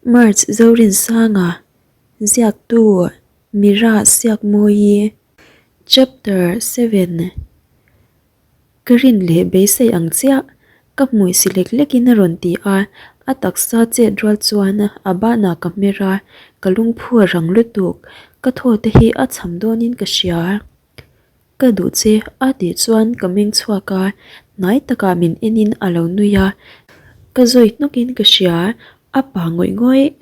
March Zorinsanga, Ziaktu, Mira Siakmawi, Chapter 7 Ka rin leh beisei ang chiah, ka hmui si lek lekin a rawn ti a, a taksa chet rual chuan a banah ka hmer a, ka lungphu a rang lutuk, ka thaw te hi a cham dawnin ka hria. Ka duh che a tih chuan ka meng chhuak a, hnai takah min enin a lo nui a, ka zawi hnawkin ka hria, a pa ngawih ngawih.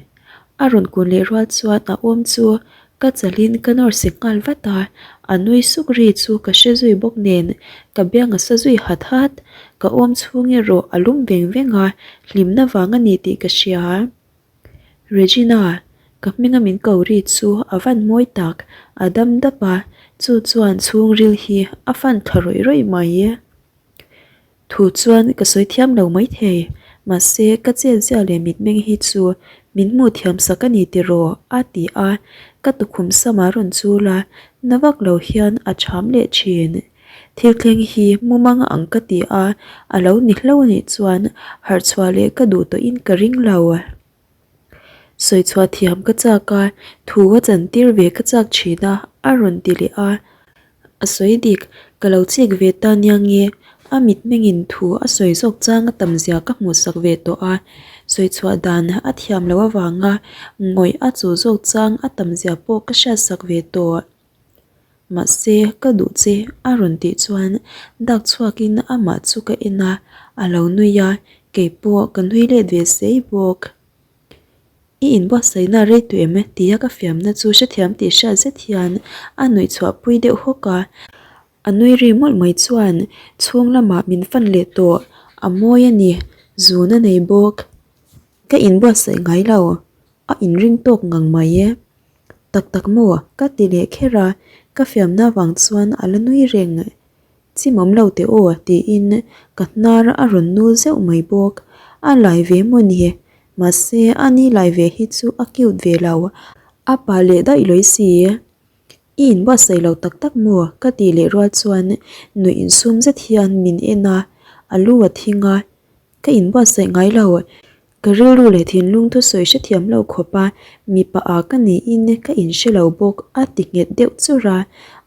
A rawn kun leh rual chuan a awm chu ka chalin ka nawr sek nghal vat a, a nui suk ri chu ka hre zui bawk nen ka biang a sa zui hat hat, ka awm chhung erawh a lum veng veng a, hlimna vang a ni tih ka hria. Regina, ka hminga min ko ri chu a van mawi tak, a dam dap a, chu chuan chhungril hi a fan thla rawih rawih mai. Thu chuan ka sawi thiam lo maithei, mahse ka chetzia leh mitmeng hi chu min hmuh thiam sak a ni tiraw? a ti a, ka tukhum sama rawn chul a, na vak lo hian a cham leh thin. Thil thleng hi mumang ang ka ti a, a lo ni hlo a nih chuan harh chhuah leh ka duh tawhin ka ring lo. Sawi chhuah thiam ka chak a, thu a chantir ve ka chak thin a, a rawn ti leh a. A sawi dik, ka lo chik ve ta nia nge, a mitmengin thu a sawi zawk chang a tam zia ka hmuhsak ve tawh a, sawi chhuah dan a thiam loh avanga ngawih a chuh zawk chang a tam zia pawh ka hriatsak ve tawh. Mahse, ka duh che a rawn tih chuan dak chhuakin amah chu ka en a, a lo nui a, keipawh ka nui let ve sei bawk. I inbuatsaihna a rei tawh em? tia ka fiamna chu hrethiam tih hriat zet hian a nuih chhuahpui deuh hawk a, a nui ri mawlh mai chuan chhung lamah min fan leh tawh, a mawi a ni, zun a nei bawk. Ka inbuatsaih ngai lo, a inring tawk ngang mai e. Tak tak maw? Ka ti leh kher a, ka fiamna vang chuan a la nui reng. Chimawm lo teh aw tiin ka hnar a rawn nul zeuh mai bawk. A lai ve maw ni? Mahse a ni lai ve hi chu a cute ve lo, a pa leh daih lawi si. I inbuatsaih lo tak tak maw? Ka tih leh rual chuan nuih insum zet hian min en a, a lu a thing a, ka inbuatsaih ngai lo. Ka rilru leh thinlung thusawi hrethiam lo khawp a, mipa ah ka niin ka inhre lo bawk a ti nghet deuh chur a,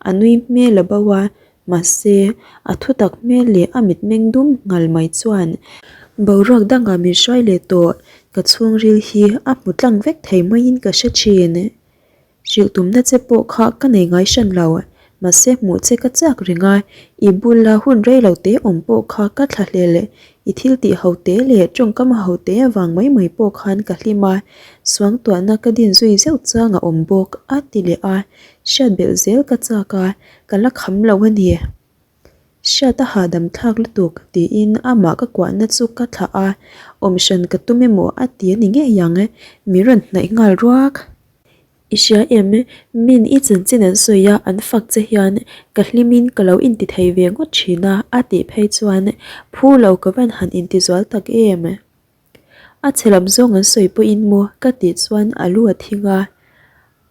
a nui hmel a bo a, mahse a thutak hmel leh a mitmeng dum nghal mai chuan boruak dangah min hruai leh tawh, ka chhungril hi a hmu tlang vek thei maiin ka hre thin. Hrilh tumna che pawh kha ka nei ngai hran lo, mahse hmuh che ka chak reng a, i bula hun rei lo te awm pawh kha ka thla hlel, i thil tih ho te leh tawngkam ho te avang mai mai pawh khan ka hlim a, suangtuahna ka din zui zeuh chang a awm bawk, a ti leh a, hriat belh zel ka chak a, ka la kham lo a ni. Hriat a hahdam thlak lutuk, tiin amah ka kuahna chu ka thlah a, awm hran ka tum emaw a ti a ni ngei ang, mi rawn hnaih nghal ruak. I hria em? Min i chanchin an sawi a, an fak che hian ka hlimin ka lo inti thei ve ngawt thin a, a tih phei chuan phu lo ka van han inti zual tak em? A chhe lam zawng an sawi pawhin maw ka tih chuan a lu a thing a,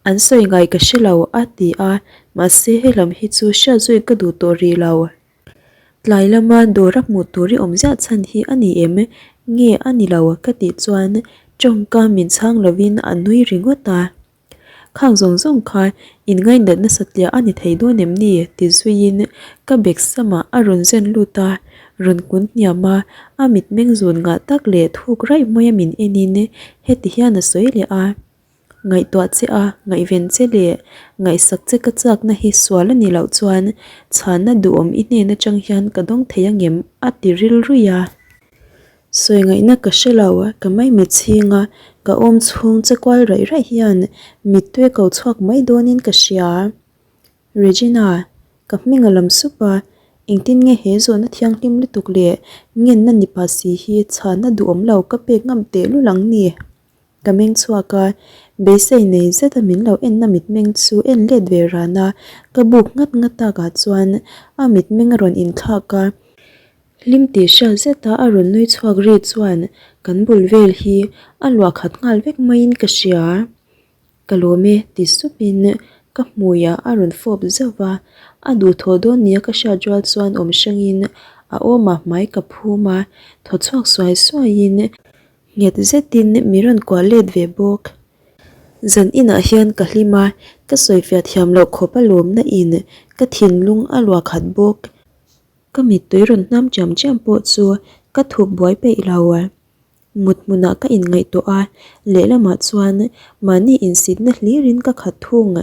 an sawi ngai ka hre lo a ti a, mahse helam hi chu hriat zui ka duh tawh rih lo. Tlai lama dawr a hmuh tur i awm ziah chhan hi a ni em? Nge a ni lo ka tih chuan tawngka min chhang lovin a nui ringawt a. Khang zawng zawng kha in ngainat nasa tliah a ni thei dawn em ni? ti zuiin ka bag samah a rawn zen lut a, rawn kun hniam a, a mitmeng zun ngah tak leh thuk raih maia min enin heti hian a sawi leh a. Ngaihtuah che a, ngaihven che leh ngaihsak che ka chakna hi sual a ni loh chuan chhanna duhawm i hnen atang hian ka dawng thei angem? a ti rilruih a. Sawi ngaihna ka hre lo, ka maimit chhing a, ka awm chhung che kual raih raih hian mittui ko chhuak mai dawnin ka hria. Regina, ka hming a lam sup a, engtin nge he zawhna thianghlim lutuk leh ngenna ni pa si hi chhanna duhawm lo ka pek ngam tehlul ang ni? Ka meng chhuak a, beisei nei zeta min lo enna mitmeng chu en let ve ran a, ka buk nghat nghat takah chuan a mitmeng a rawn inthlak a. Hlim tih hriat zeta a rawn nui chhuak ri chuan kan bul vel hi a luah khat nghal vek maiin ka hria. Ka lawm e ti supin ka hmuiah a rawn fawp zauh va, a duhthawh dawn nia ka hriat rual chuan awm hrangin a awmah hmai ka phum a, thaw chhuak suai suaiin. Nghet zetin mi rawn kuah let ve bawk. Zan inah hian ka hlim a, ka sawifiah thiam loh khawp a lawmna in ka thinlung a luah khat bawk. Ka mittui rawn hnam chiam chiam pawh chu ka thup buai peih lo. Mut hmunah ka inngaihtuah a, lehlamah chuan mahni insitna hlirin ka khat thung.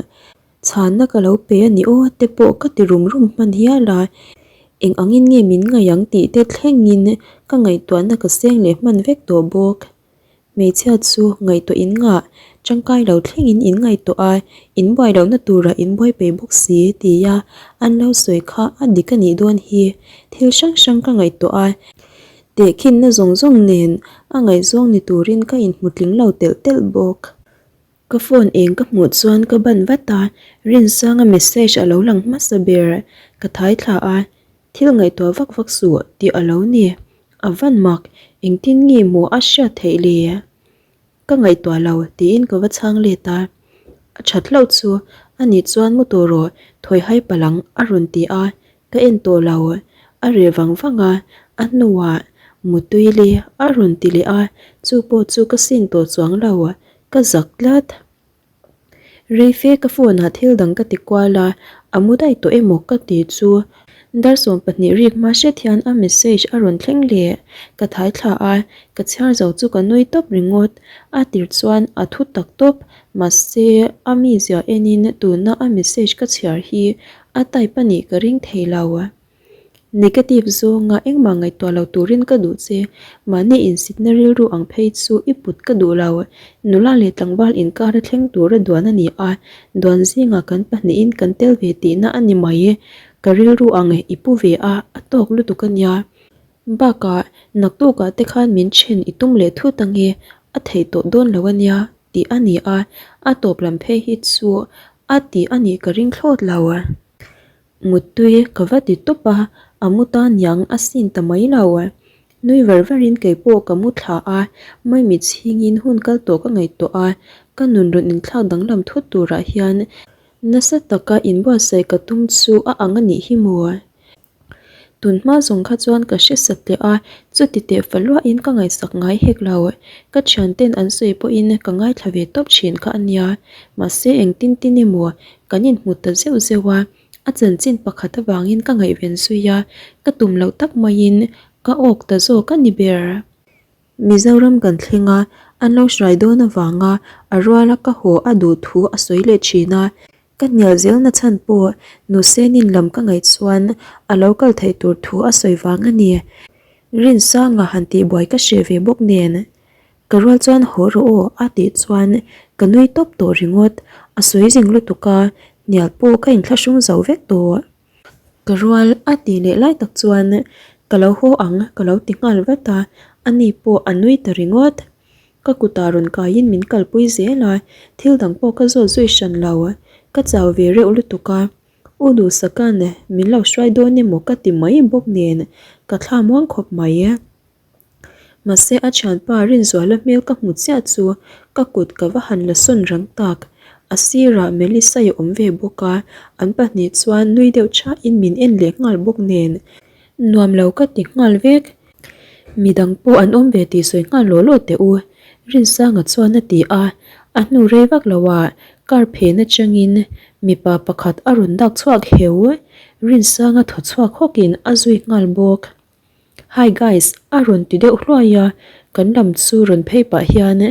Chhanna ka lo pe a ni aw te pawh ka ti rum rum hman hial a, eng angin nge min ngaih ang tih te thlengin ka ngaihtuahna ka seng leh hman vek tawh bawk. Hmeichhia chu ngaihtuah in ngah, tangkai lo thlengin in ngaihtuah a, in buai lohna turah in buai peih bawk si tia an lo sawi kha a dik a nih dawn hi. Thil hrang hrang ka ngaihtuah a, tehkhinna zawng zawng nen a ngaihzawng ni turin ka inhmu tling lo telh telh bawk. Ka phone eng ka hmuh chuan ka ban vat a, Rinsanga message a lo lang hmasa ber, ka thai thla a, thil ngaihtuah vak vak suh tih a lo ni. A van mak, engtin nge maw a hriat theih le? Ka ngaihtuah lo tiin ka va chhang let a, a that hlauh chu ani chuan mu tawh rawh thawi hai palh ang a rawn ti a, ka en tawh lo, a reh vang vang a, a hnuah mutui le a rawn ti leh a, chu pawh chu ka sin tawh chuang lo, Ka zak tlat. Rei fe ka phone ah thil dang ka ti kual a, a mu daih tawh emaw ka ti chu. Dar 12 rik hma hret hian a message a rawn thleng leh. Ka thai thla a, ka chhiar zo chu ka nui tawp ringawt. A tir chuan a thu tak tawp, mahse a mizia enin tuna a message ka chhiar hi a type a nih ka ring thei lo. Negative zawnga engmah ngaihtuah lo turin ka duh che, mahni insitna rilru ang phei chu i put ka duh lo. Nula leh tlangval inkar a thleng tura duan a ni a, duan zingah kan pahnihin kan tel ve tihna a ni mai. Ka rilru ang i pu ve a, a tawk lutuk a nia. Bakah, naktukah te khan min then i tum leh thut ange, a theih tawh dawn lo a nia, tih a ni a, a tawp lam phei hi chu a tih a nih ka ring thlawt lo. Muttui ka va ti tawp a, a mu ta niang a sin ta mai lo. Nui var varin kei pawh ka mu thla a, Maimi chhingin hun kal tawh ka ngaihtuah a, ka nun rawn inthlak danglam thut turah hian nasa taka inbuatsaih ka tum chu a ang a nih hi maw? Tun hma zawng kha chuan ka hre sat leh a, chuti teh fa luahin ka ngaihsak ngai hek lo. Ka thianten an sawi pawhin ka ngaithla ve tawp thin kha a nia, mahse engtin tin emaw Kan inhmu ta zeuh zeuh a, a chanchin pakhat avangin ka ngaihven zui a, ka tum loh tak maiin ka awk ta zawk a ni ber. Mizoram kan thleng a, an lo hruai dawn avanga a ruala ka haw a duh thu a sawi leh thin a, ka hnial zelna chhan pawh Nusenin lam ka ngaih chuan a lo kal theih tur thu a sawi vang a ni. Rinsanga han tihbuai ka hreh ve bawk nen. Ka rual chuan haw rawh aw a tih chuan ka nui tawp tawh ringawt, a sawi zing lutuk a, hnial pawh ka inthlahrung zo vek tawh. Ka rual a tih leh lai tak chuan ka lo haw ang ka lo ti nghal vat a, ani pawh a nui ta ringawt. Ka kutah rawn kaiin min kalpui zel a, thil dang pawh ka zawt zui hran lo, ka chau ve reuh lutuk a, U Duhsaka'n min lo hruai dawn emaw ka ti mai bawk nen ka thla muang khawp mai. Mahse a thianpa Rinzuala hmel ka hmu chiah chu ka kut ka va han la sawn rang tak. A sirah Melissa-i awm ve bawk a, an pahnih chuan nui deuh thain min en leh nghal bawk nen nuam lo ka ti nghal vek. Midang pawh an awm ve tih sawi nghal law law teh u, Rinsanga chuan a ti a, a hnu rei vak lo ah car phen atangin mipa pakhat a rawn dak chhuak heu. Rinsanga thaw chhuak hawkin a zui nghal bawk. Hi guys a rawn ti deuh hluai a, kan lam chu rawn phei pah hian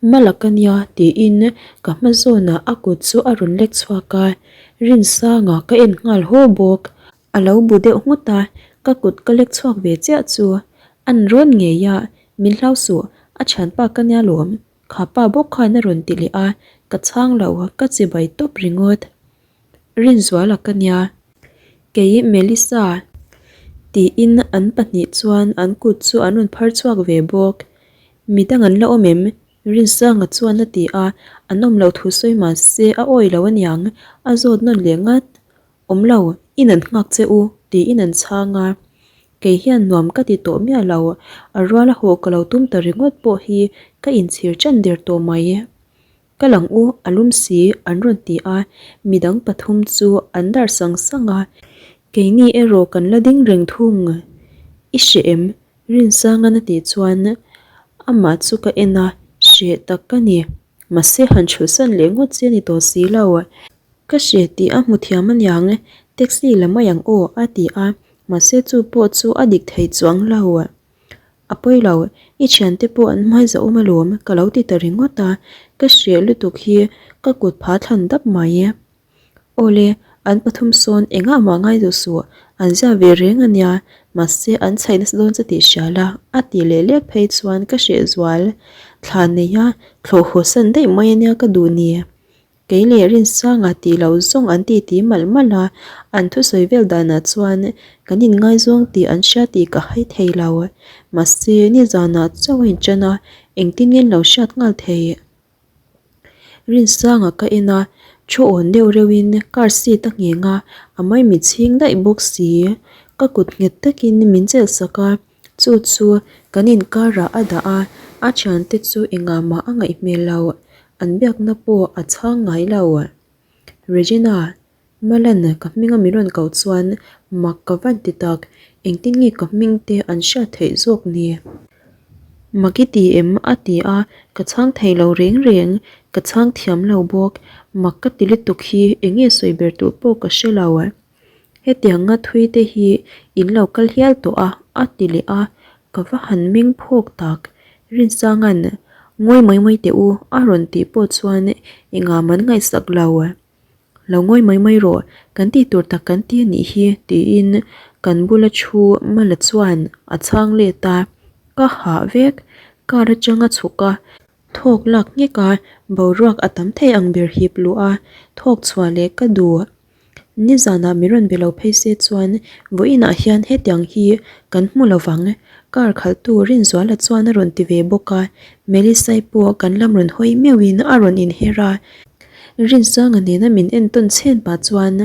Malak a nia tiin ka hma zawnah a kut chu a rawn lek chhuak a, Rinsanga ka en nghal haw bawk. A lo bu deuh nghut a, ka kut ka lek chhuak ve chiah chu an rawn ngei a, min hlau suh a thianpa ka nia lawm, kha pa bawk khan a rawn ti leh a, ka chhang lo ka chibai tawp ringawt. Rinzuala ka nia. Kei Melissa tiin an pahnih chuan an kut chu an rawn phar chhuak ve bawk. Midang an la awm em? Rinsanga chuan a ti a, an awm loh thu sawi mah se a awi lo aniang, a zawt nawn leh ngat. Awm lo, in an nghak che u tiin an chhang a. Kei hian nuam ka ti tawh miah lo, a ruala haw ka lo tum ta ringawt pawh hi ka inchhir ṭan der tawh mai. Ka lang u, a lum si, an rawn ti a, midang pathum chu an dar sang sang a, keini erawh kan la ding reng thung. I hre em? Rinsangan a tih chuan Amah chu ka en a, hreh tak ka ni. Mahse han chhulhsan leh ngawt che a ni tawh si lo. Ka hreh tih a hmu thiam aniang, taxi la mai ang aw a ti a, mahse chu pawh chu a dik thei chuang lo. A pawi lo, i thiante pawh an hmai zahawm alawm ka lo ti ta ringawt a, ka hreh lutuk hi ka kut pha thlan dap mai. Awle, an pathum sawn engah mah ngai duh suh, an ziah ve reng a nia, mahse an chhaih nasa dawn che tih hria la, a tih leh lek phei chuan ka hreh zual. Thla neia thlawh haw san daih mai a nia ka duh ni. Kei leh Rinsanga tih loh zawng an ti ti malh malh a, an thusawi vel danah chuan kan inngaizawng tih an hria tih ka hai thei lo. Mahse, nizanah chauh a inṭan a, engtin nge an lo hriat nghal thei? Rinsanga ka en a, thu awn deuh reuhin car seat a ngheng a, a maimi chhing daih bawk si. Ka kut nghet takin min chelh sak a, chu chu kan inkarah a dah a, a thiante chu engah mah a ngaih hmel lo, an biakna pawh a chhang ngai lo. Regina, Malan ka hminga min rawn koh chuan mak ka van ti tak, engtin nge ka hming te an hriat theih zawk ni? Mak i ti em? a ti a, ka chhang thei lo reng reng, ka chhang thiam lo bawk, mak ka ti lutuk hi eng nge sawi ber tur pawh ka hre lo. Hetianga thui te hi in lo kal hial tawh a, a ti leh a, ka va han meng phawk tak. Rinsanga'n ngawi mai mai teh u a rawn tih pawh chuan engah man ngaihsak lo. Lo ngawi mai mai rawh, kan tih tur tak kan ti a nih hi tiin kan bula thu Mala chuan a chhang let a, ka hah vek, car atang a chhuk a, thawk lak nghek a, boruak a tam thei ang ber hip luh a, thawk chhuah leh ka duh. Nizanah min rawn be lo phei se chuan vawiinah hian hetiang hi kan hmu lo vang, car khalhtu Rinzuala chuan a rawn ti ve bawk a, Melisai pawh kan lam rawn hawi meuhin a rawn inher a, Rinsanga nena min entawn chhen pah chuan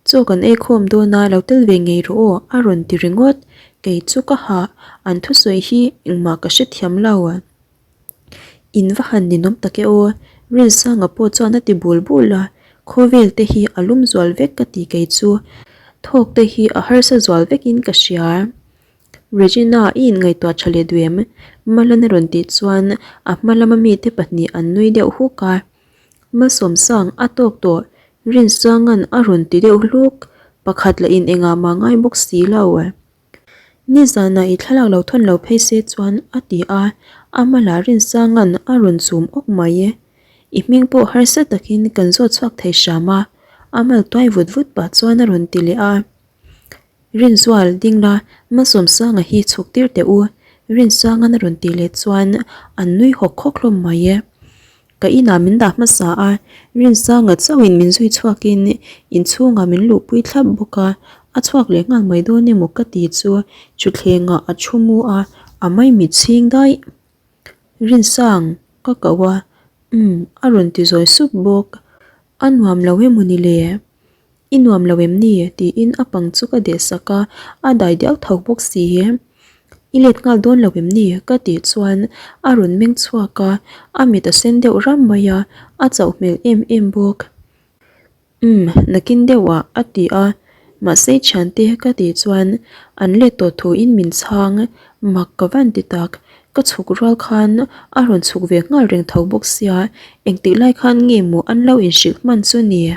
Chaw kan ei khawm dawn a, lo tel ve ngei rawh aw a rawn ti ringawt. Kei chu ka hah, an thusawi hi engmah ka hrethiam lo. In va han ninawm tak e aw, Rinsanga pawh chuan a ti bul bul a, khawvel te hi a lum zual vek ka ti kei chu, thawk te hi a harsa zual vekin ka hria. Regina, i inngaihtuah tha leh duh em? Malan a rawn tih chuan a hma lama mite pahnih an nui deuh huk a. Malsawmsang a tawk tawh, Rinsanga'n a rawn ti deuh hluk, pakhat lah in engah mah ngai bawk si lo. Nizanah i thlalak lo thawn lo phei se chuan a ti a, a hmalah Rinsanga'n a rawn chum awk mai. I hming pawh harsa takin kan zawt chhuak thei hram a, a mal tuai vut vut pah chuan a rawn ti leh a. Rinzual, ding la, Malsawmsanga hi chhuk tir teh u, Rinsanga'n a rawn tih leh chuan an nui hawk hawk hlawm mai e. Ka inah min dah hmasa a, Rinsanga chauhin min zui chhuakin inchhungah min luhpui thlap bawk a, a chhuak leh nghal mai dawn emaw ka ti chu thutthlengah a thu mu a, a maimit chhing daih. Rinsang, ka koh a, umm a rawn ti zawi sup bawk. A nuam lo emaw ni le? I nuam lo em ni? tiin a pang chu ka deh sak a, a dai diau tho bawk si. I let nghal dawn lo em ni? ka tih chuan a rawn meng chhuak a, a mit a sen deuh ram mai a, a chauh hmel em em bawk. Umm, nakin deuh ah a ti a, mahse thiante ka tih chuan an let tawh thuin min chhang, mak ka van ti tak, ka chhuk rual khan a rawn chhuk ve nghal reng tho bawk sia, engtik lai khan nge maw an lo inhrilh hman chu ni?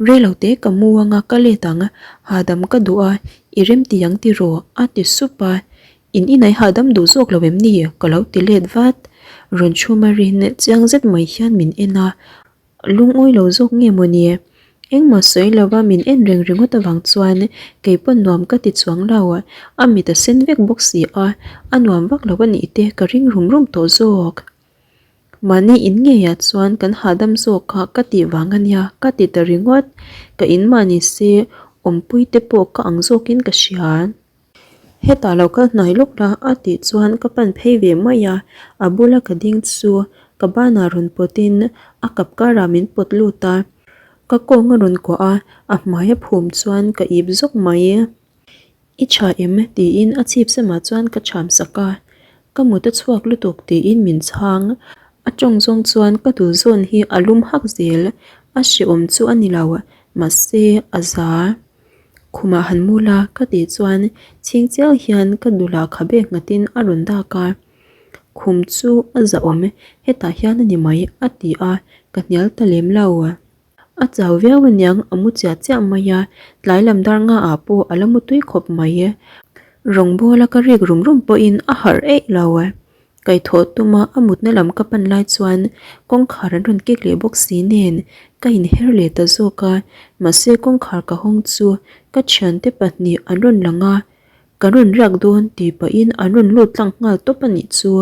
Reilote ka mu anga ka let ang, hahdam ka duh a, i rem ti ang tiraw? a ti sup a, In inai hahdam duh zawk lo em ni? ka lo ti let vat. Rawn thu marin chiang zet mai hian min en a, lungawi lo zawk nge maw ni? Engmah sawi lova min en reng ringawt avang chuan kei pawn nuam ka ti chuang lo, a mit a sen vek bawk si a, a nuam vak lo a nih te ka ring rum rum tawh zawk. Mahni in ngeiah chuan kan hahdam zawk kha ka tih vang a nia ka ti ta ringawt. Ka in mah ni se awmpui te pawh ka ang zawkin ka hria. Hetah lo kal hnai lawk la a tih chuan ka pan phei ve mai a, a bula ka ding chu ka banah rawn pawtin a kap karah min pawt lut a. Ka kawng a rawn kuah a, a hmai a phum chuan ka ip zawk mai. I tha em? tiin a chhip samah chuan ka chham sak a, Ka mut a chhuak lutuk tiin min chhang. A tawng zawng chuan ka dul zawn hi a lum hak zel, a hrehawm chu a ni lo, mahse a za. Khumah han mu la ka tih chuan chhing chial hian ka dulah khabe nghatin a rawn dak a. Khum chu a zahawm hetah hian a ni mai a ti a, ka hnial ta lem lo. A chau viau aniang a mu chiah chiah mai a, tlai lam dar nga ah pawh a la mu tui khawp mai. Rawngbawla ka rik rum rum pawhin a harh eih lo. Kaihthawh tuma a mutna lam ka pan lai chuan kawngkhar an rawn kek leh bawk si nen ka inher leh ta zawk a, mahse kawngkhar ka hawng chu ka thiante pahnih an rawn lang a, Kan rawn riak dawn tih pahin an rawn lut tlang nghal tawp a nih chu.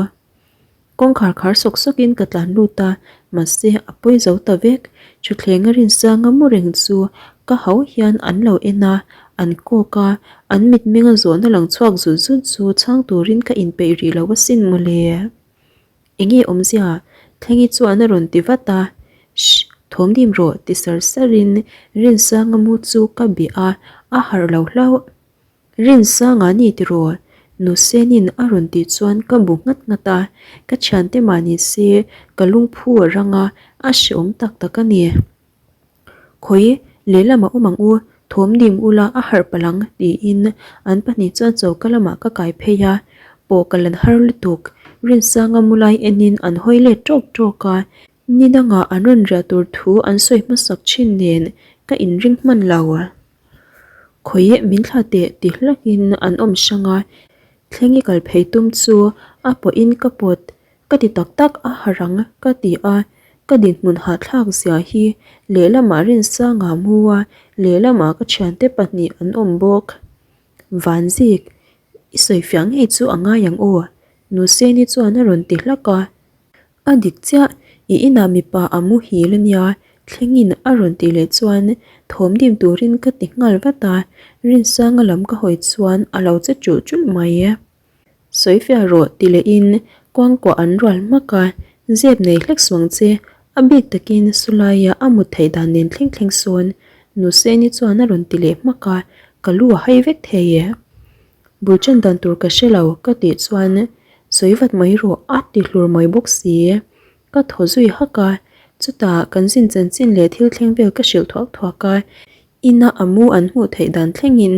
Kawngkhar khar sawk sawkin ka tlan lut a, mahse a pawi zo ta vek. Thutthleng a rinsanga mu reng chu ka ho hian an lo en a, an kawk a, an mitmenga zawhna lang chhuak zut zut chu chhang turin ka inpeih rih lo asin mawle. Enge awmzia? Thlengi chuan a rawn ti vat a, Shh, thawmdim rawh ti sar sarin Rinsanga mu chu ka bih a, a harh lo hlauh. Rinsanga ni tiraw? Nusenin a rawn tih chuan ka bu nghat nghat a, ka thiante mah ni se ka lungphu a rang a, a hreawm tak tak a ni. Khawi, lehlamah awm ang u, thawm dim ula a harh palh ang tiin an pahnih chuan choka lamah ka kai phei a, pawh ka lan har lutuk. Rinsanga mu lai enin an hawi let tawk tawk a, ni dangah an rawn riah tur thu an sawi hmasak thin nen ka inring hman lo. Khawi min thla teh ti hlakin an awm hrang a, Thlengi kal phei tum chu a pawhin ka pawt ka ti tak tak a harh ang ka ti a, ka dinhmun hahthlak zia hi lehlamah Rinsanga mu a, lehlamah ka thiante pahnih an awm bawk. Vanzik, i sawifiah ngei chu a ngai ang aw, Nuseni chuan a rawn ti hlak a. A dik chiah, i inah mipa a muhil a nia, thlengin a rawn tih leh chuan thawm dim turin ka ti nghal vat a, Rinsanga lam ka hawi chuan a lo che chulh chulh mai. Sawifiah rawh ti lehin kuangkuah an rual hmak a, zep nei hlek suang che, a bik takin Sulaia a mut theih dan nen thleng thleng sawn Nuseni chuan a rawn ti leh hmak a, ka lu a hai vek thei e. Bul ṭan dan tur ka hre lo ka tih chuan sawi vat mai rawh a ti hlur mai bawk si. Ka thaw zui hak a, chutah kan zin chanchin leh thil thleng vel ka hrilh thuak thuak a, ina a mu an hmuh theih dan thlengin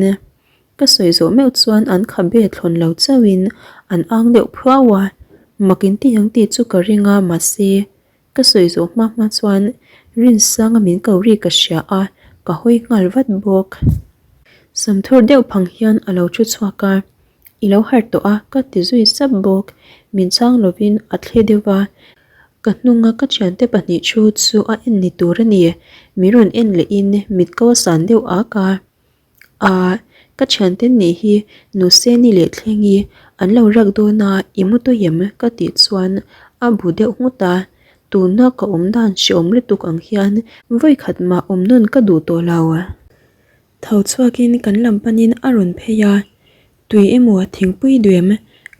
ka sawi zawh meuh chuan an khabe thlawn lo chauhin an ang deuh phuau a, mak inti ang tih chu ka ring a mahse Ka sawi zawh hma hma chuan Rinsanga min ko ri ka hria a, ka hawi nghal vat bawk. Samthur deuh phang hian a lo thu chhuak a, I lo harh tawh a ka ti zui sap bawk. Min chhang lovin a thle deuh va, ka hnunga ka thiante pahnih thu chu a en ni tur a ni. Min rawn en lehin mit ko a san deuh ak a. Ahh, ka thiante nih hi Nuseni leh Thlengi an lo rak dawn a, i mu tawh em? ka tih chuan a bu deuh nghut a, tuna ka awm dan hreawm lutuk ang hian vawi khat mah awm nawn ka duh tawh lo. Tho chhuakin kan lam panin a rawn phei a, tui emaw thingpui duem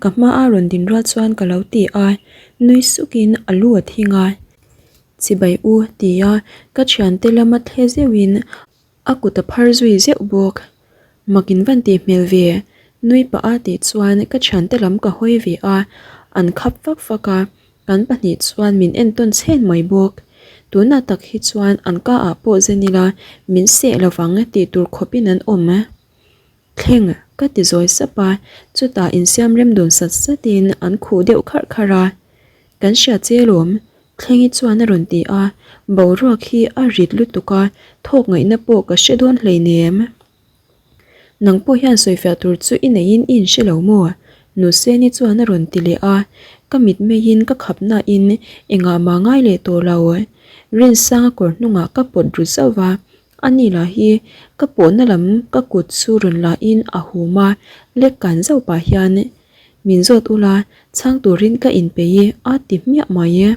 ka hma a rawn din rual chuan ka lo ti a, nui sukin a lu a thing a, Chibai u tia ka thiante lama thle zeuhin A kut a phar zui zeuh bawk. Mak in van tih hmel ve, nui pah a tih chuan ka thiante lam ka hawi ve a, an khap fak fak a, kan pahnih chuan min entawn chhen mai bawk. Tunah tak hi chuan an ka ah pawh zen ila min seh lovang tih tur khawpin an awm. Thleng ka ti zawi sap a, chutah insiam rem dun sat satin an khuh deuh kharh kharh a. Kan hria che lawm, Thlengi chuan a rawn ti a, boruak hi a rit lutuk a, thawk ngaihna pawh ka hre dawn hleinem. Nang pawh hian sawifiah tur chu i neiin i inhre lo maw? Nuseni chuan a rawn ti leh a, ka mitmeiin ka khapnain engah mah ngai leh tawh lo. Rinsanga kawr hnungah ka pawt ru zauh va, Ani lah hi ka pawhna lam ka kut chu rawn la in a hum a, lek kan zauh pah hian min zawt ula chhang turin ka inpeih e a ti hmiah mai e.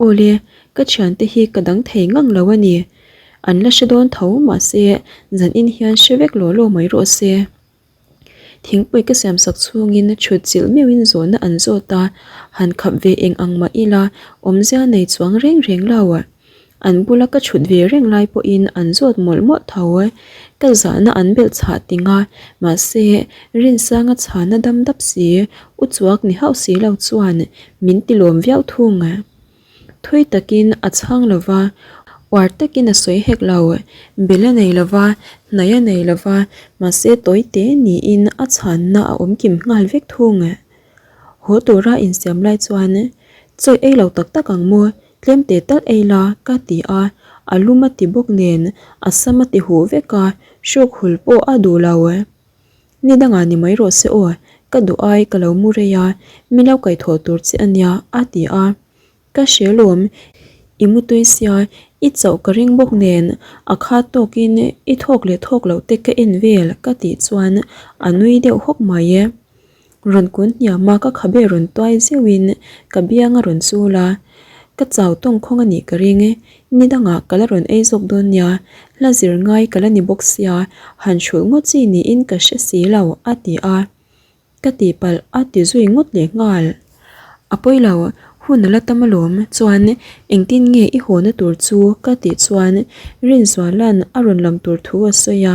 Awle, ka thiante hi ka dang thei ngang lo a ni. An la hre dawn tho mahse zan in hian hre vek law law mai rawh se. Thingpui ka siam sak chhungin chhut chilh meuhin zawhna an zawt a, han khap ve eng ang mah ila awmzia nei chuang reng reng lo. An bula ka chhut ve reng lai pawhin an zawt mawlh mawlh tho. Ka zahna an belh chhah ting a, mahse Rinsanga chhana dam dap si, u chuak ni hauh si lo chuan min ti lawm viau thung. Thui takin a chhang lo va, uar takin a sawi hek lo. Bel a nei lo va, hnai a nei lo va, mahse tawi te niin a chhanna a awm kim nghal vek thung. Haw tura insiam lai chuan, Chawi ei lo tak tak ang maw? Tlem teh tal ei la, ka ti a. A lum a ti bawk nen, a sam a ti huh vek a, hruk hul pawh a duh lo. Ni dangah ni mai rawh se aw, ka duh ai ka lo mu rei a, min lo kaihthawh tur che a nia, a ti a. Ka hre lawm, i mutui sia, i chauh ka ring bawk nen, a khat tawkin i thawk leh thawk loh te ka en vel ka tih chuan a nui deuh hawk mai e. Rawn kun hniam a ka khabe rawn tuai zeuhin ka biang a rawn chul a, ka chau tawng khawng a nih ka ring, ni dangah ka la rawn ei zawk dawn nia, hla zir ngai ka la ni bawk sia, han hrulh ngawt chi niin ka hre si lo a ti a. Ka tihpalh a ti zui ngawt leh nghal. A pawi lo, hun a la tam alawm, chuan engtin nge i hawna tur chu ka tih chuan Rinzuala'n a rawn lam tur thu a sawi a,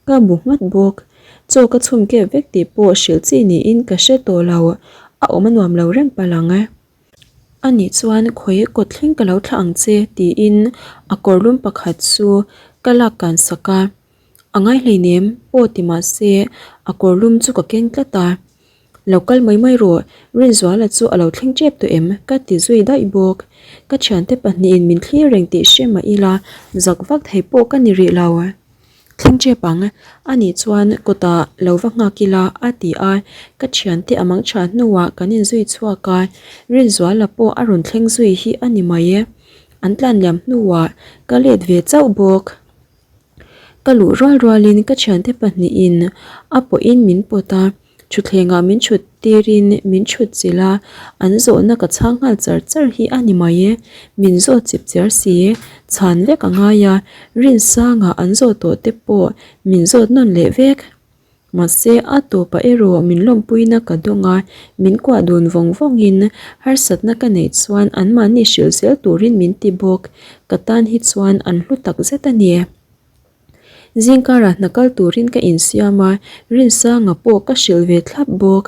ka bu nghat bawk. Chaw ka chhum kep vek tih pawh hrilh chi niin ka hre tawh lo, a awm a nuam lo reng palh ang. Anih chuan khawi kawt thleng ka lo thlah ang che tiin a kawrlum pakhat chu ka lak kan sak a. A ngai hleinem aw ti mah se a kawr lum chu ka keng tlat a. Lo kal mai mai rawh, Rinzuala chu a lo thleng tep tawh em? ka ti zui daih bawk. Ka thiante pahnihin min thlir reng tih hre mah ila zak vak thei pawh ka ni rih lo. Thleng tep ang, anih chuan kawtah lo va nghak ila a ti a, ka thiante a mang tha hnuah kan inzui chhuak a, Rinzuala pawh a rawn thleng zui hi a ni mai e. An tlan liam hnuah ka let ve chauh bawk. Ka luh rual rualin ka thiante pahnihin a pawhin min pawt a, thutthlengah min thut tirin min thut chilh a, an zawhna ka chhang nghal char char hi a ni mai e, min zawt chip chiar si, chhan vek a ngai a, Rinsanga an zawh tawh te pawh min zawt nawn leh vek. Mahse, a tawpah erawh min lawmpuina ka dawng a, min kuah dun vawng vawngin harsatna ka neih chuan anmahni hrilh zel turin min ti bawk. Ka tan hi chuan an hlu tak zet a ni. Zingkarah hna kal turin ka insiam a, Rinsanga pawh ka hrilh ve thlap bawk.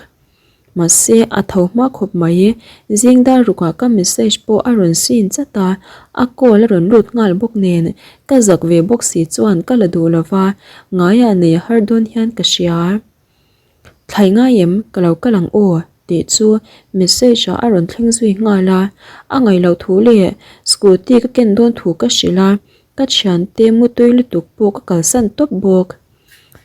Mahse, a tho hma khawp mai. Zing dar rukah ka message pawh a rawn sin chat a, a call a rawn lut nghal bawk nen, ka zak ve bawk si chuan ka la duh lo va, ngaiah nei a har dawn hian ka hria. Thlai ngai em, ka lo kal ang aw, tih chu message ah a rawn thleng zui nghal a, a ngaih loh thu leh scooty ka ken dawn thu ka hrilh a, ka thiante mutui lutuk pawh ka kalsan tawp bawk.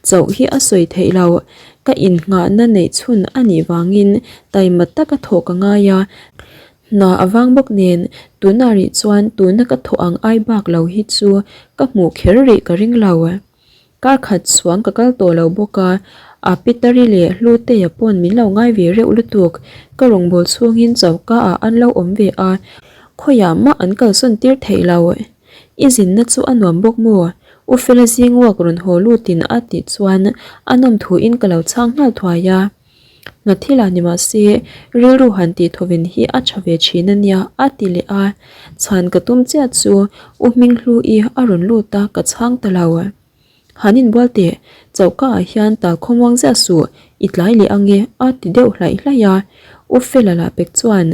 Chauh hi a sawi theih lo. Ka innghahna neih chhun a nih vangin taima taka thawh ka ngai a, hna a vang bawk nen tunah rih chuan tuna ka thawh ang ai bak lo hi chu ka hmuh kher rih ka ring lo. Kar khat chuang ka kal tawh lo bawk a, a Pitari leh Hluteia pawn min lo ngai ve reuh lutuk. Ka rawngbâwl chhungin choka ah an lo awm ve a, khawiah mah an kalsawn tir theih lo. I zinna chu a nuam bawk maw? U Fela zing uak rawn haw lutin a tih chuan a nawm thuin ka lo chhang nghal thuai a. Hna thil ah ni mah se rilru han tih thawven hi a tha ve thin a nia a ti leh a. Chhan ka tum chiah chu U Hminghlu-i a rawn lut a ka chhang ta lo. Han inbual teh, choka ah hian tal khawmuang ziah suh, i tlai leh ange a ti deuh hlaih hlaih a. U Fela lah pek chuan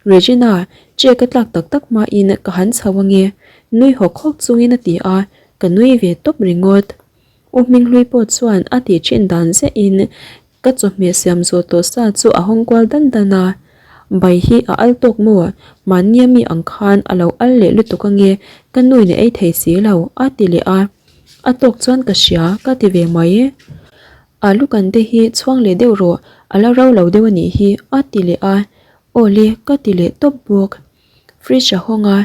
Regina, che ka tlak tak tak hmain ka han chho ange, nui hawk hawk chungin a ti a, ka nui ve tawp ringawt. U Hminghlui pawh chuan a tih thin dan ziahin Ka chawhmeh siam zawh tawh sa chu a hawng kual dan dan a, bai hi a al tawk maw? Mahnia mi ang khan a lo al leh lutuk ange, ka nuin a ei thei si lo, a ti leh a. A tawk chuan ka hria, ka ti ve mai. Alu kan te hi chhuang leh deuh rawh, a la ro lo deuh a nih hi, a ti leh a. Aw le, ka ti leh tawp bawk. Fridge a hawng a,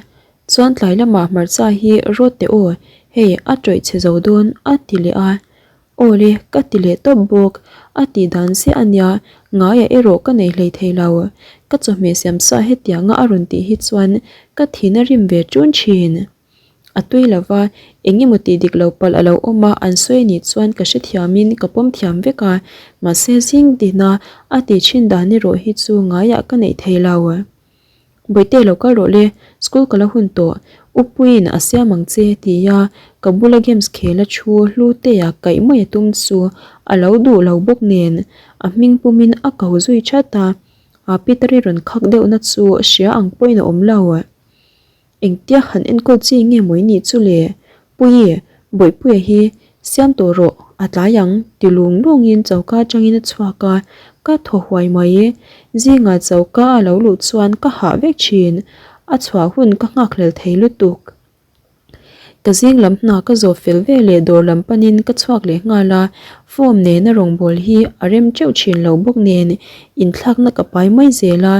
chuan tlai lamah hmarcha hi rawt teh aw, hei a tawih chhe zo dawn, a ti leh a. Aw le, ka ti leh tawp bawk. A tih dan chiah a nia, ngaiah erawh ka nei hlei thei lo. Ka chawhmeh siam sa hetianga a rawn tih hi chuan ka thin a rim ve ṭun ṭhin. A tui lo va, eng emaw tih dik lo palh a lo awm a, an sawi anih chuan ka hrethiamin ka pawm thiam vek a, mahse zing dina a tih ṭhin dan erawh hi chu ngaiah ka neih thei lo. Bawihte lo kal rawh le, school ka la hun tawh, U Puiin a siam ang che tia ka bula games khel a thu Hlutea kaih mai a tum chu a lo duh lo bawk nen a hming pumin a ko zui that a, a Peter-i rawn khak deuhna chu hria ang pawhin a awm lo. Engtia han enkawl chi nge maw i nih chu le? Puii, Bawihpuia hi. Siam tawh rawh, a tlai ang, ti lung lungin choka atangin a chhuak a, ka thaw huai mai. Zingah choka a lo luh chuan ka hah vek thin, a chhuah hun ka nghakhlel thei lutuk. Ka zing lam hna ka zawh fel ve leh dawr lam panin ka chhuak leh nghal a, form nena rawngbâwl hi a rem teuh thin lo bawk nen inthlakna ka pai mai zel a,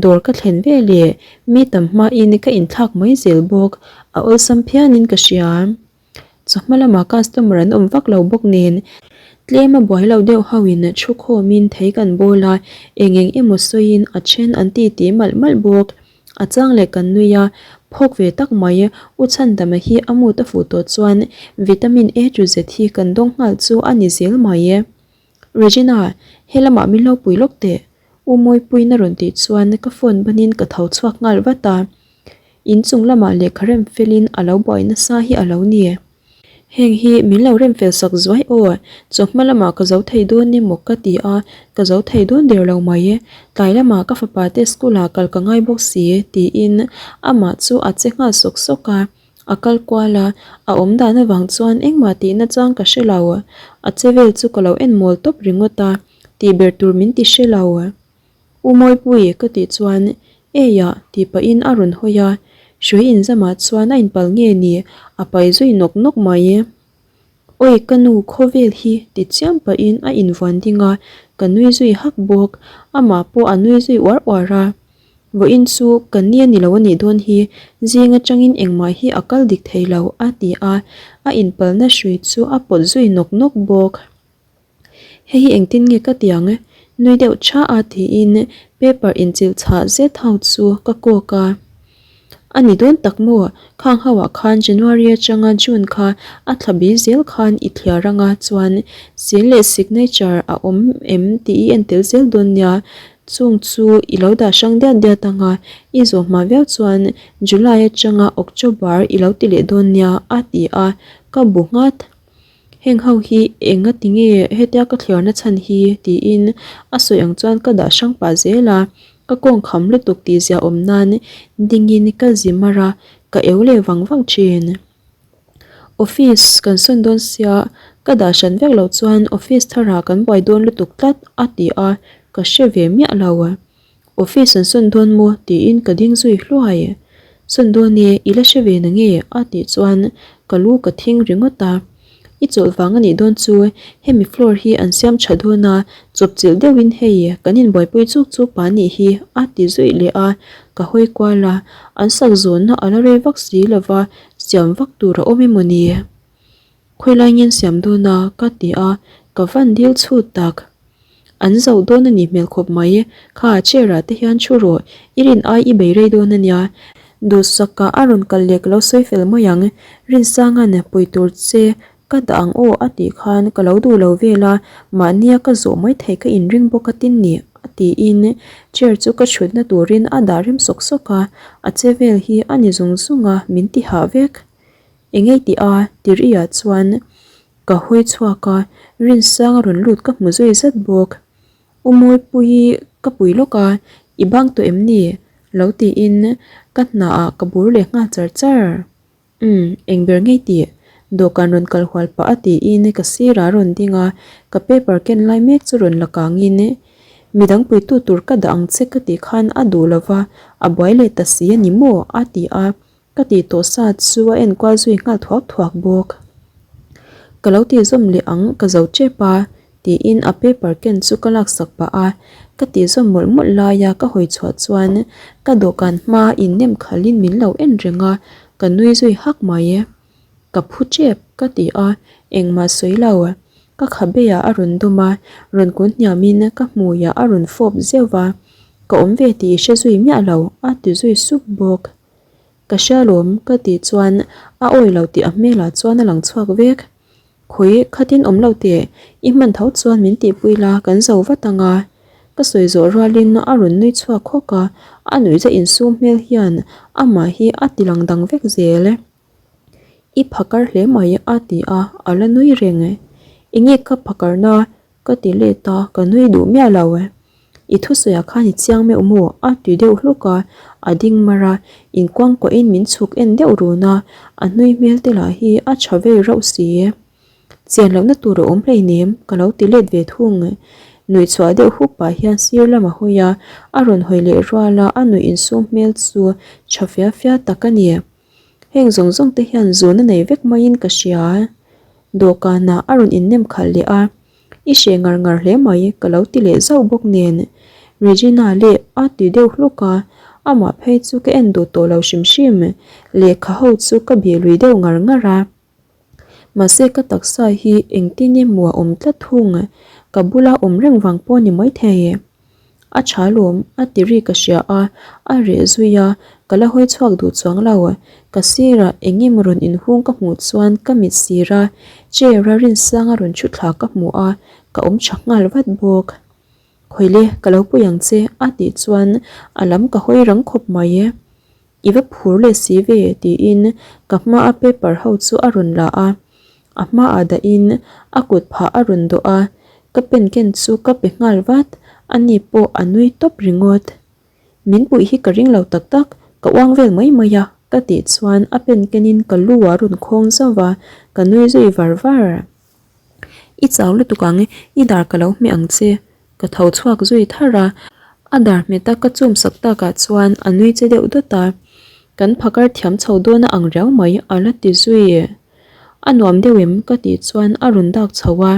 dawr ka thlen ve leh mi tam hmain ka inthlak mai zel bawk, a awlsam phianin ka hria. Chawhma lamah customer an awm vak lo bawk nen tlem a buai lo deuh ho in thu khawmin thei kan bawl a, eng eng emaw sawiin a then an titi malh malh bawk. A chang leh kan nui a, phawk ve tak mai U Chhandama hi a mut a fuh tawh chuan vitamin A to Z hi kan dawng nghal chu a ni zel mai. Regina, he lamah min lo pui lawk teh. U Mawipuiin a rawn tih chuan ka phone banin ka tho chhuak nghal vat a. In chung lamah lehkha rem felin a lo buai nasa hi a lo ni. Heng hi min lo rem fel sak zuai aw, chawhma lamah ka zo thei dawn emaw ka ti a, ka zo thei dawn der lo mai. Tlai lamah ka fapa te school ah kal ka ngai bawk si tiin amah chu a che nghal sawk sawk a, a kal kual a, a awm dan avang chuan engmah tihna chang ka hre lo. A che vel chu ka lo en mawl tawp ringawt a, tih ber tur min ti hre lo. U Mawipui ka tih chuan Eiah tih pahin a rawn hawi a, hrui inzamah chuan a inpal nge ni a pai zui nawk nawk mai. Awi ka nu khawvel hi ti chiam pahin a invuan ding a, ka nui zui hak bawk, amah pawh a nui zui uar uar a. Vawiin chu ka ni a ni lo a nih dawn hi, zing atangin engmah hi a kal dik thei lo a ti a, a inpalna hrui chu a pawt zui nawk nawk bawk. Hei hi engtin nge ka ti ang? Nui deuh tha a tiin paper inchilh chhah zet ho chu ka kawk a. A ni dawn tak maw? Khang ho ah khan January atanga June kha a thla bi zel khan i thliar anga chuan seal leh signature a awm em tih i en tel zel dawn nia. Chung chu i lo dah hrang diat diat anga i zawh hma viau chuan July atanga October i lo ti leh dawn nia a ti a, ka bu nghat. Heng ho hi enga ti nge hetia ka thliarna chhan hi tiin a sawi ang chuan ka dah hrang pah zel a, ka kawng kham lutuk tih zia awm nan dingin ka zi mar a, ka eu leh vang vang thin. Office kan sawn dawn sia ka dah hran vek loh chuan office tharah kan buai dawn lutuk tlat a ti a, ka hre ve miah lo. Office an sawn dawn maw? tiin ka ding zui hluai. Sawn dawn e, i la hre ve na nge? a tih chuan ka lu ka thing ringawt a. I chawlh vang a nih dawn chu hemi floor hi an siam tha dawn a, chawpchilh deuhin hei kan inbuaipui chuk chu pa nih hi a ti zui leh a, ka hawi kual a, an sak zawnna a la rei vak si lova siam vak tur a awm emaw ni? Khawilai ngen siam dawn a? ka ti a, ka van dil chhut tak. An zoh dawn a nih hmel khawp mai, kha chair ah te hian thu rawh, i rin ai i bei rei dawn a nia. Duhsakah a rawn kal leh ka lo sawi fel mai ang, Rinsanga'n pui tur che ka dah ang aw a tih khan ka lo duh lo vel a, mahnia ka zawh mai theih ka inring bawk a tin ni a tiin chair chu ka thutna turin a dah rem sawk sawk a, a che vel hi a ni zung zung a, min ti hah vek. Engei tih a Tiriah chuan ka hawi chhuak a, Rinsang a rawn lut ka hmu zui zat bawk. U Mawipuii ka pui lawk a, i bang tawh em ni? Lo tiin ka hnaah ka bur leh nghal char char. Umm, eng ber ngei tih? Dawhkan rawn kal hual pah a tiin ka sirah a rawn ding a, ka paper ken lai mek chu rawn la kangin midang puitu tur ka dah ang che ka tih khan a duh lova, a buai leh ta si a ni maw? a ti a. Ka tih tawh sa chu a enkual zui nghal thuak thuak bawk. Ka lo tih zawm leh ang ka zo tep a tiin a paper ken chu ka laksak pah a, ka tih zawm mawlh mawlh laia ka hawi chhuah chuan ka dawhkan hma in nem khalhin min lo en reng a, ka nui zui hak mai. Ka phu tep ka ti a, engmah sawi lo. Ka khabeah a rawn dawm a, rawn kun hniamin ka hmuiah a rawn fawp zeuh va, ka awm ve tih i hre zui miah lo a ti zui sup bawk. Ka hria lawm ka tih chuan a awi lo tih a hmelah chuan a lang chhuak vek. Khawi khatin awm lo teh, i hman tho chuan min tihpui la kan zo vat ang a. Ka sawi zawh rualin a rawn nui chhuak hawk a, a nuihza insum hmel hian amah hi a ti lang dang vek zel. I phakar hle mai a ti a, a la nui reng. Enge ka phakarna Ka ti let a, ka nui duh miah lo e. I thusawiah khan i chiang meuh maw? a ti deuh hluk a, a ding mar a, inkuangkuahin min chhuk en deuh run a, a hnui hmel te lah hi a tha vei rauh si. Chian lohna tur a awm hleinem, ka lo ti let ve thung. Nuih chhuah deuh huk pah hian sir lam a hawi a, a rawn hawi leh rual a, a nuih insum hmel chu tha fia fia tak a ni. Heng zawng zawng te hian zun a nei vek maiin ka hria. Dawhkanah a rawn innem khalh leh a, I hreh ngar ngar hle mai, ka lo ti leh zauh bawk nen. Regina leh a ti deuh hluk a, amah phei chu ka en duh tawh lo hrim hrim. Lehkha ho chu ka bih lui deuh ngar ngar a. Mahse ka taksa hi engtin emaw a awm tlat thung, ka bula awm reng vang pawh a ni maithei. A tha lawm, a ti ri ka hria a, a reh zui a, ka la hawi chhuak duh chuang lo. Ka sirah eng emaw rawn inhung ka hmuh chuan ka mit sir a, chair a Rinsanga rawn thu thla ka hmu a, ka awm tha nghal vat bawk. Khawile, ka lo pui ang che, a tih chuan a lam ka hawi rang khawp mai. I va phur leh si ve tiin ka hmaa paper ho chu a rawn la a, a hmaah dahin a kut phah a rawn dawh a, ka pen ken chu ka pe nghal vat, ani pawh a nui tawp ringawt. Min puih hi ka ring lo tak tak, ka uang vel mai mai a ka tih chuan a pen kenin ka lu a rawn khawng zauh va, ka nui zui var var. I chau lutuk ang, i dar ka lo hmeh ang che Ka tho chhuak zui tharh a, a dar hmet a ka chum sak takah chuan a nui che deuh dawt a, kan phakar thiam chho dawn a ang riau mai a la ti zui. A nuam deuh em? ka tih chuan a rawn dak chho a,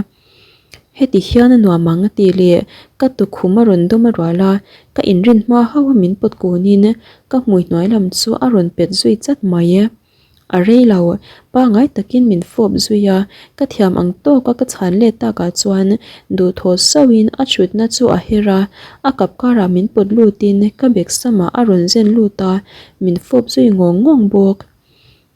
heti hian a nuam ang tih leh ka tukhum a rawn dawm a rual a, ka inrin hma hauh a min pawt kunin ka hmui hnuai lam chu a rawn pet zui chat mai. A rei lo, pangai takin min fawp zui a, ka thiam ang tawka ka chhan let takah chuan duhthawh sauhin a thutna chu a her a, a kap karah min pawt lutin ka bag samah a rawn zen lut a, min fawp zui ngawng ngawng bawk.